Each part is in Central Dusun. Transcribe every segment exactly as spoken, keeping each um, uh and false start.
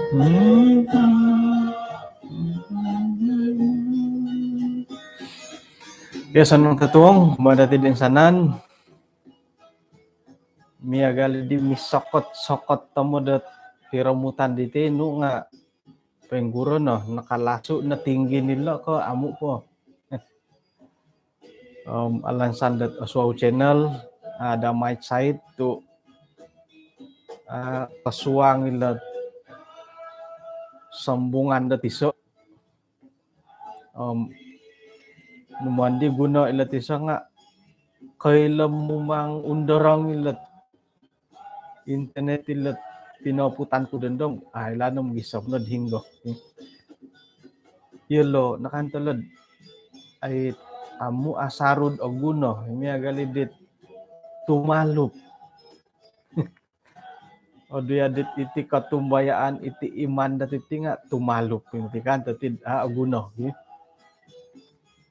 Ya, sanang totuong kumaa dati toinsanan. Miagal di misokot-sokot tomod dot piromutan diti nu nga poingkuro no, nakalasu no tinggi nilo ko amu po. Om alansan dot osuau channel, ada mai sait tu, ah, kosuang ilo sambungan dot iso. Om numan di guno ilo tiso nga koilo mumang undorong ilo internet ilo pinoputan ku dondong. Ah, ilo nom gisom nod hinggo. Iyolo nakantolod ai amu asarud oguno miagal i dit tumalup. Odu ya dit iti kotumbayaan, iti iman dati ti nga tumalup. Iti kan tati, ah, oguno.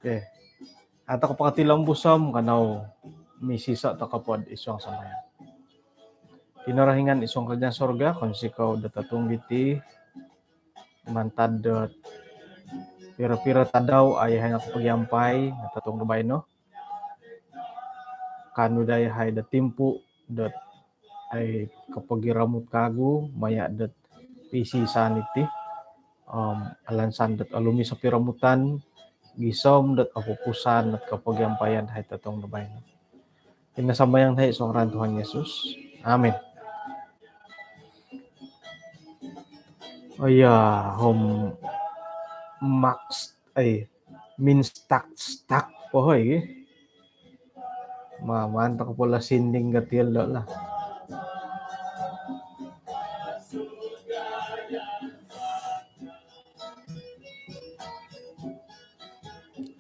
Okey. Atau kapakatilombus om kanou misiso toko pod id suang sambayang. Kinorohingan id suang kerajaan sorga, kounsikou do totuong diti mantad dot piro-piro tadau yahai nakapagiampai do totuong do baino. Kaanu daa yahai do timpu dot ai kapagiramut kagu maya dot pisisan iti. Om alansan dot olumis o piromutan gisom dot opupusan dot kapagiampaian yahai totuong do baino. Iti no sambayang yahai id suang ngaran Tuhan Yesus. Amin. Oh ya, home max, eh, min stuck, stuck po hoi. Ma, mantap pola sinding gatil do lah.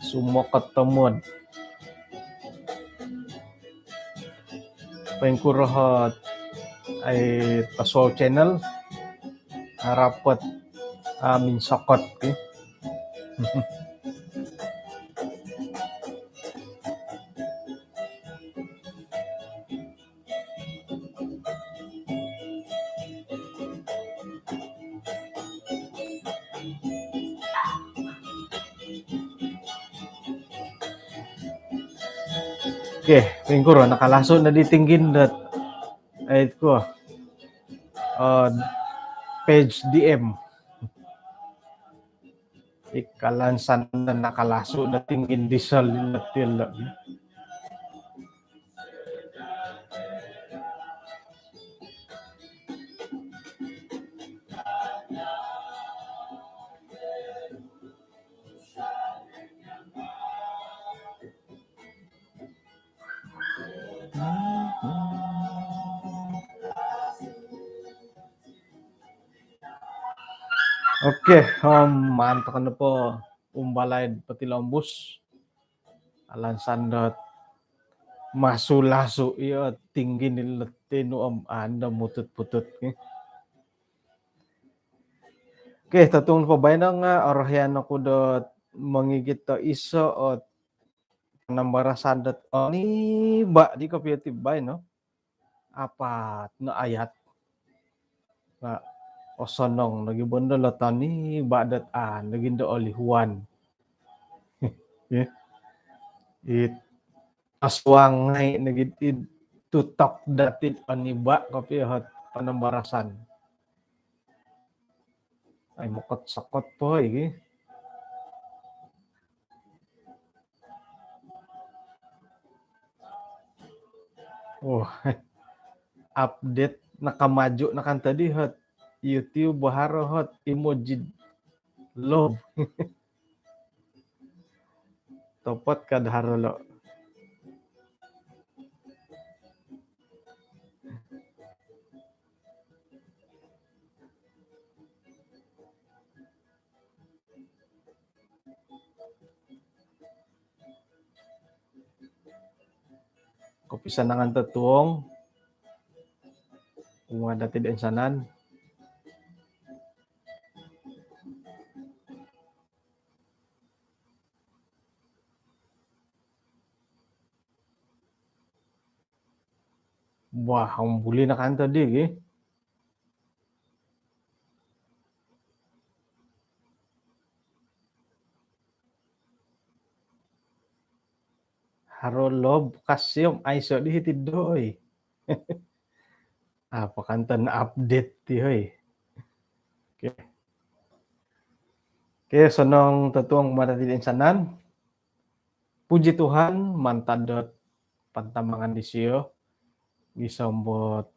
Sumokot tomod. Poingkuro hot ai pasuau channel. Harap ot, ah, minsokot, eh. Okey, poingkuro nakalasu no di tinggin dot ai ku, eh, page D M. Ikalansan no nakalasu no tinggin di sol ilo tilo. Okey, om mantap no po umbalai potilombus. Alansan dot masu-lasu iyo tinggin ilo tinu om ando mutut-putut ni. Okey, totuong po baino nga orohian oku dot mongigit do iso ot panambarasan dot oniba di kopio ti baino. Apat no ayat. Nga osonong nogi bondo lo toniba dot an nogi do olihuan. Eh, it asuangai nogi id tutok dati oniba kopio hot panambarasan. Ai mokot-sokot po igi. Oh, update nakamaju nakan tadi hot YouTube, haro hot emoji love. Topot kad haro lo. Kopisanangan totuong kumaa dati toinsanan. Wah, om buli nakan tadi gi. Haro lob kasiom aiso di hiti doi. Apa kantan update ti hoi. Oke. Oke, sonong totuong kumaa dati di insanan. Puji Tuhan, mantad dot pantamangan disio. Gisom dot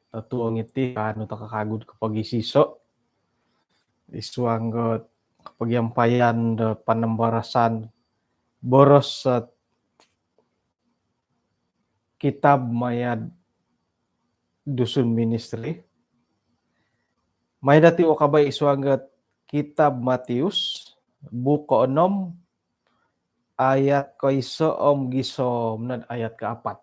totuong iti, kaanu toko kagu do kopogiiso. Id suang dot kopogiampayan do panambarasan boros dot kitab maya do Dusun Ministry. Mai dati wakabai id suang dot kitab Matius, buuk koonom, ayat koiso om gisom no ayat kaapat.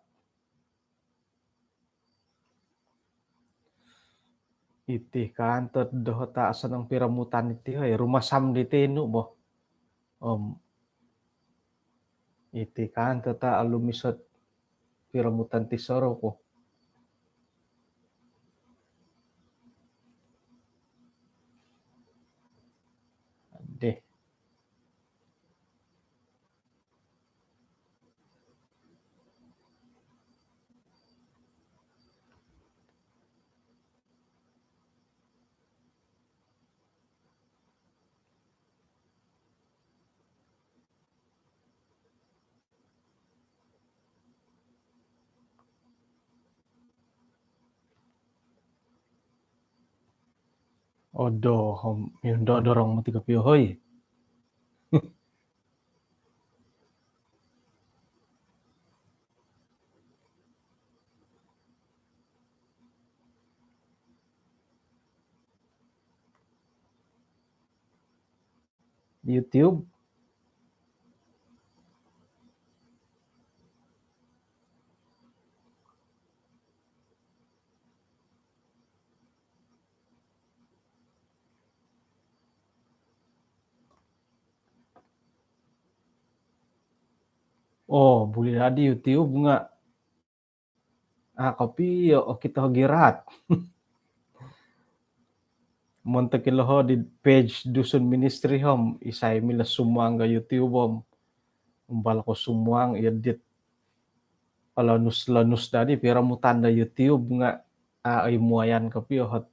Iti kanto doho ta sonong piromutan iti, hoi, rumasam di tinu bo. Om iti kanto ta alumis ot piromutan ti soroku. Deh. Odo, om, miundo dorong mati kopio, hoi. YouTube. Oh, buli dadi YouTube nga. Ah, kopio, oh, okito girat. Montok ilo ho di page Dusun Ministry, om isai milo sumuang ga YouTube, om umbal ko sumuang, iyo dit alonus-lonus dadi piromutan do YouTube nga, ah, oi muayan kopio hot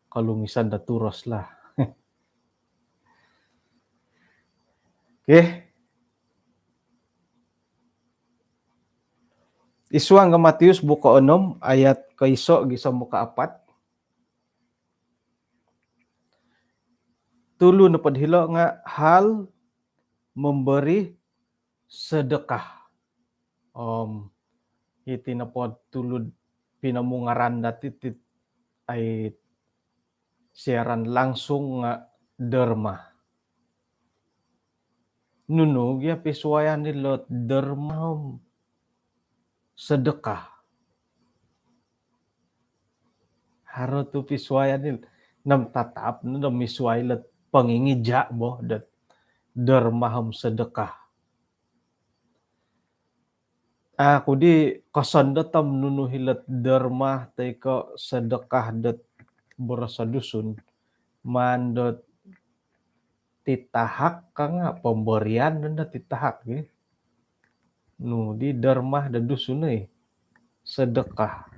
kolumisan do turos lah. Oke. Id suang ga Matius buuk koonom ayat koiso gisom kaapat. Tulu nopo dilo nga hal memberi sedekah. Om iti nopo tulu pinomungaran dati ti, ai, siaran langsung nga derma. Nunu gia pisuayan dilo derma om sedekah? Haro tu pisuayan dilo. Nam tatap no do misuai lo pongingija bo dot derma om sedekah. Aku di kosondot om nunu hilo derma toi ko sedekah dot boros Dusun. Maan dot titahak ka nga, pemberian dot titahak, ya. Nu di derma do Dusun, eh. Sedekah.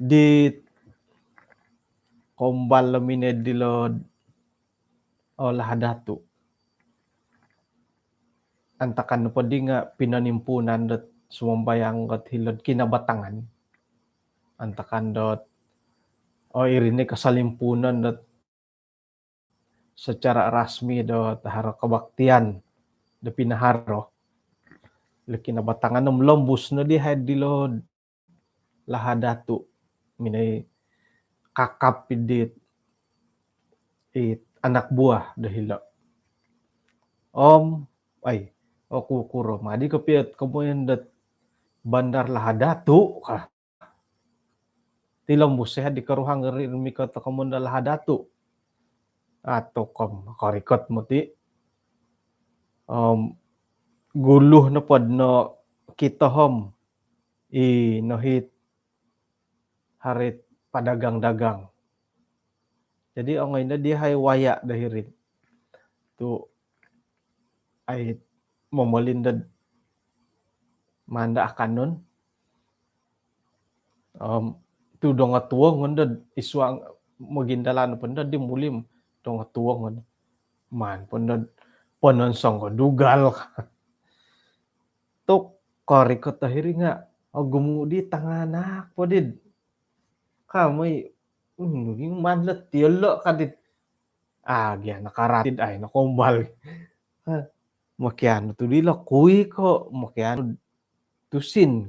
Di kombal lo minai dilo o Lahad Datu. Antakan nopo di nga pinonimpuunan dot sumambayang dot hilo'd Kinabatangan. Antakan dot, oh, iri ni kosolimpuunan dot secara rasmi dot haro kebaktian do pinaharo ilo Kinabatangan om lombus no di hai dilo Lahad Datu minoi kakap dit, it anak buah do hilo. Om, ai, oku kuro madi kopio komoyon dot bandar Lahad Datu ka. Tilombus sehat di koruhang ri mikot komoyon do Lahad Datu. Atau kom korikot moti. Om, gulu nopo do nokito om i nohit harit padagang-dagang. Jadi ongoi no dahai waya' do hiri tu' ai momoli no do maan do akanon. Om tu' dongotuong no do isuang mogindalan po no di muli om dongotuong no. Maan po no do pononsong ko dugal. Tu' korikot do hiri nga' ogumu' di tanganak po di. Kamai, hmm, maan lo tiolo' ka di. Ah, gia nakaratid ai nokombal. Ha, mokianu tu' dilo kui ko' mokianu tusin.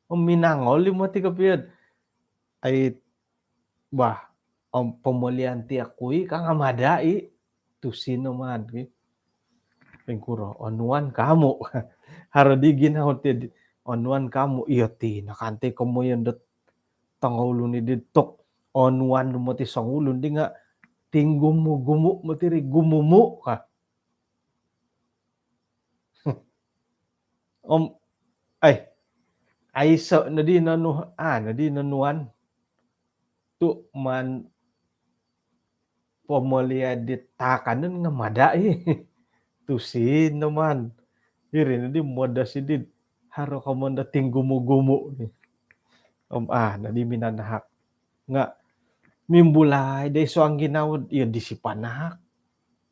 Om minangol i moti kopio. Ai, bah, om pomolian ti a kui ka nga' mada' i tusin no maan ki. Poingkuro, onuan kamu. Haro di ginawo ti di, onuan kamu. Iyo ti, nakanti komoyon dot tongoulun i di tu' onuan moti songulun di nga' tinggumu-gumu moti ri gumumu ka. Om, ai, aiso' no di nonu, ah, no di nonuan. Tu' maan pomoli di taakanon nga' mada' i. Tusin no maan. Iri no di modosi di haro komoyon do tinggumu-gumu ni. Om, ah, no di minanahak. Nga' mimbulai do isuang ginawo, iyo disi panahak.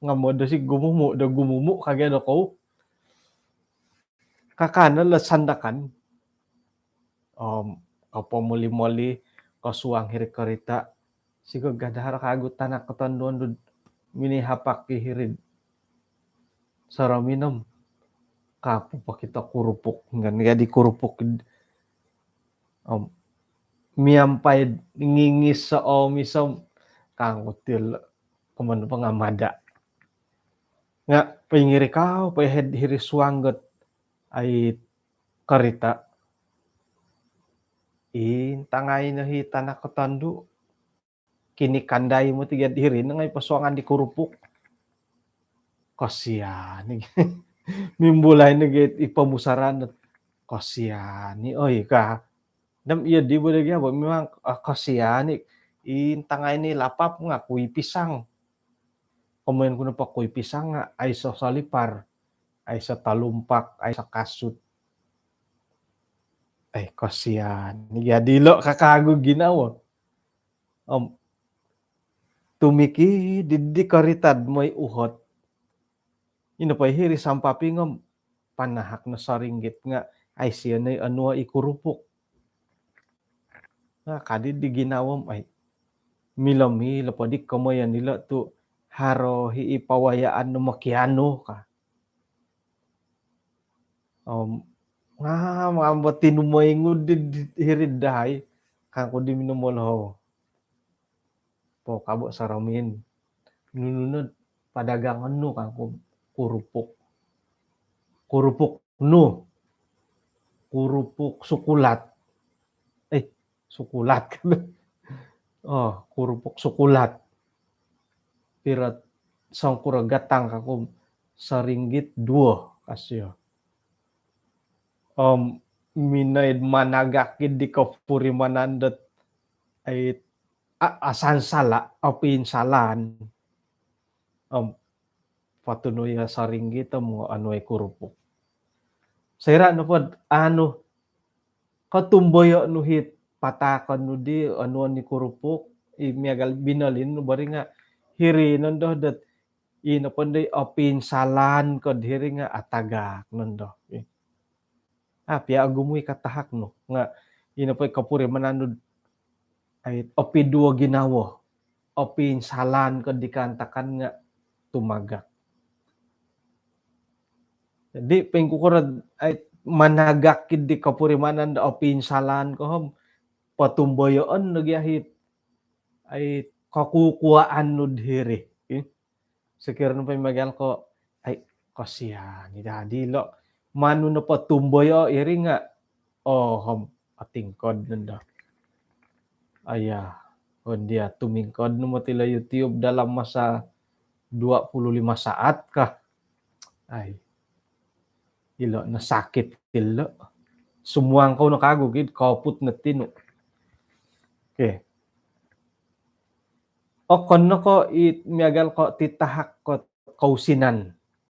Nga' modosi gumumu do gumumu ka gia do kou. Kakanon lo sandakan. Om kopomoli-moli, kosuang hiri korita'. Sigog ada haro kagu tanak kotonduon dud minihapak i hiri'd soromin om kapupokito kurupuk. Nga' jadi kurupuk. Om miampai ngingis so om isom kangkutil komoyon po nga' mada'. Nga' poingiri kou, poihi'd hiri suang got ai korita'. Intangai no hi tanak kotondu'. Kini kandai moti gia hiri no ngai' posuangan di kurupuk. Kosian i. Mimbulai no gia i pomusaran. Kosian i, oi ka. Dam iyo di bo do gia bo memang, ah, kosian i. Intangai ni lapap nga' kui pisang. Komoyon ku nopo kui pisang nga' aiso solipar, aiso tolumpak, aiso kasut. Ai, kosian i gia dilo ka kagu ginawo. Om tumikid di, di korita'd moi uhot. Ino po i hiri sampaping om panahak no soringgit nga' ai sio no i onuo i kurupuk. Nga' kadi di ginawo om ai, milo-milo po di komoyon ilo tu' haro hi i pawayaan no mokianu ka. Om nga' mambo tinumoingu'd di, di hiri'd dahai kangku di minomolohou. Po kabo soromin. Nunu no padagangon nu kangku. Kurupuk. Kurupuk nu. Kurupuk sukulat. Eh, sukulat. Oh, kurupuk sukulat. Piro songkuro gatang kangku, soringgit duo ka sio. Om minaid managak i di kopurimanan dot ai a-, asansala', opinsalan. Om potunuyo soringgit om onuo i kurupuk. Soira' nopod anu, kotumboyo' nu hit pataakon nu di onuon i kurupuk, i miagal binoli nu bo ri nga' hiri nondo dot ino pondo i opinsalan kod hiri nga' atagak nondo. Ah, pia ogumu i katahak nu. Nga' ino po i kopurimanan nu ai opiduo ginawo. Opinsalan kod di kaantakan nga' tumagak. Jadi poingkukuro ai managak i di kopurimanan do opinsalan ko om potumboyoon lagi ahit ai kokukuaan nu diri. Ih. Sokiro nopo i miagal ko, ai, kosian i dadi lo. Manu nopo tumboyo iri nga', oh, om otingkod nondo. Aya, ondia tumingkod no moti lo YouTube dalam masa dua puluh lima saat kah. Ai. Ilo no sakit ilo. Sumuang kou no kagu gid, koput no tinu. Okey. Okon no ko it miagal ko titahak ko kousinan.